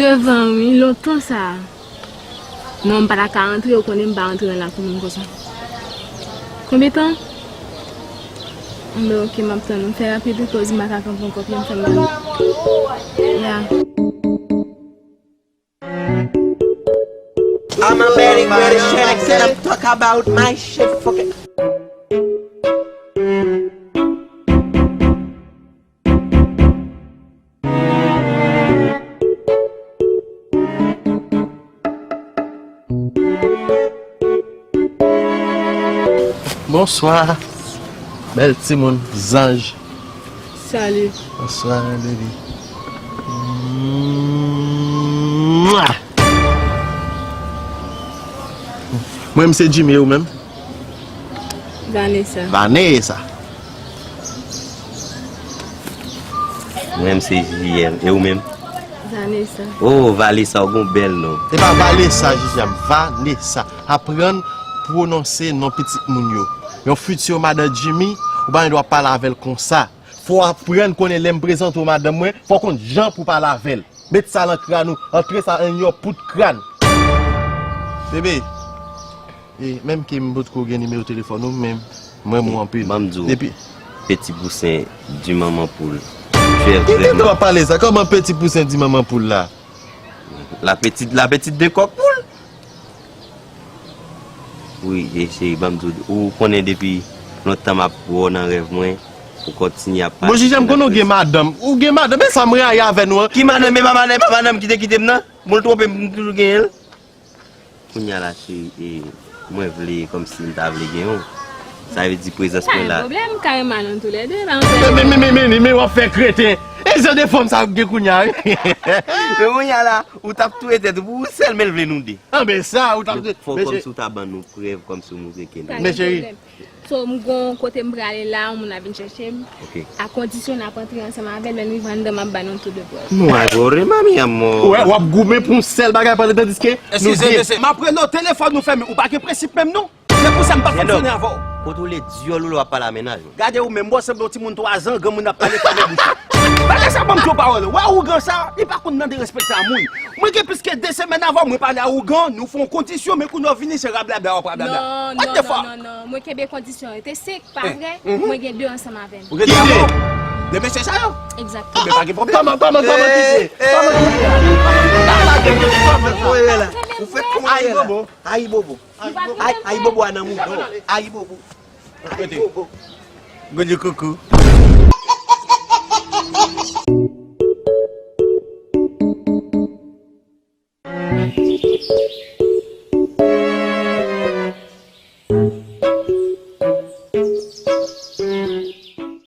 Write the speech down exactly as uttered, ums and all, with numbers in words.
Devan wi, lontan sa. Non, m pa ta ka antre, ou konnen m pa antre nan lakou moun konsa. Konbyen tan? Anben, oke, m ap tann ou. Fè rapid wi, koz m pa ka kanpe ankò, pye m fè m mal. Ya. I'm a very British and I said I'm talk about my shit. Fuck it. Bonswa, bèl timoun, zanj. Salut. Bonswa, baby. Mwen, se Jimmy, e ou menm? Vanessa. Vanessa. Mwen, se J L, e ou menm? Vanessa. Oh, Vanessa, ou gon bèl non. E pa Vanessa, Jijam, Vanessa. Aprann pwononse non pitit moun yo. Yon fiti madan Jimmy, ou pa gen dwa pale avè l konsa. Fò w aprann konnen lè m prezante w madanm mwen, fò w konn jan pou w pale avè l. Met sa nan kràn ou, antre sa anndan pout kràn. Bebe, e, menm ke m potko gen nimewo telefòn ou, men m renmen w anpil. Ban m di w, depi Peti Pousen di manman poul. Ki tenten w ap pale sa? Kòman Peti Pousen di manman poul la? La petite, la petite de kòk poul. Wi, e cheri, ban m di w, ou konnen depi lontan m ap wè w nan rèv mwen, ou kontinye ap pase. Bon, Jijam, konnen w gen madanm. Ou gen madanm, e sa m rayi avè nou an. Ki madanm? E pa madanm, e pa madanm ki te kite m nan? Bon, l twonpe m, m toujou genyen l. Kounye a la, cheri, e, mwen vle kòmsi m ta vle gen w. Sa vle di prezans mwen la. Pa gen pwoblèm, m ka renmen nou toulède, pa gen pwoblèm. Men, men, men, men, men, men w ap fè kreten. E jan de fanm sa gen kounye a, wi. Men kounye a la, ou t ap touye tèt ou pou ou sèl, men l vle nou de. Anben sa, ou t ap... Fò kòmsi ou ta ban nou prèv, kòmsi ou montre ke nou... Pa gen pwoblèm. So, m gon kote m prale la, yon moun ap vin chèche m. Ok. A kondisyon n ap antre ansanm avè l, lè n rive anndan, m ap ba nou tou de prèv. Nou a gore, mami, amò. Ou wè, w ap goumen pou yon sèl bagay pandan tandiske nou de. Eskize, mesye, m ap rele w, telefòn ou fèmen, ou pa gen prensip menm non. Se pou sa m pa fonksyone avè w. Kontwole dyòl ou lè w ap pale a mennaj ou. Gade ou menm, bon, sanble yon timoun twa zan, granmoun ap pale, fèmen bouch ou. Bagay sa ban m di w pawòl. Wè ougan sa, li pa konn mande respè a moun. Mwen gen plis ke de semèn avè w, mwen pale a ougan, nou fè yon kondisyon, men kounye a w vini se rablabla w ap rablabla. Non, non, non, non, non. Mwen kenbe kondisyon yo. Te senk, pa vre? Mwen gen de ansanm avè m. Ou gen de ansanm? De mesye sa yo? Egzakteman. Enben pa gen pwoblèm. Kòman, kòman, kòman ki ye? Kòman ki ye? Ou fèk konn ye la. Ayibobo. Ayibobo. Ay, ay, bobo a nan mouda w. Ay, bobo. Ay, bobo. Goudjou koukou.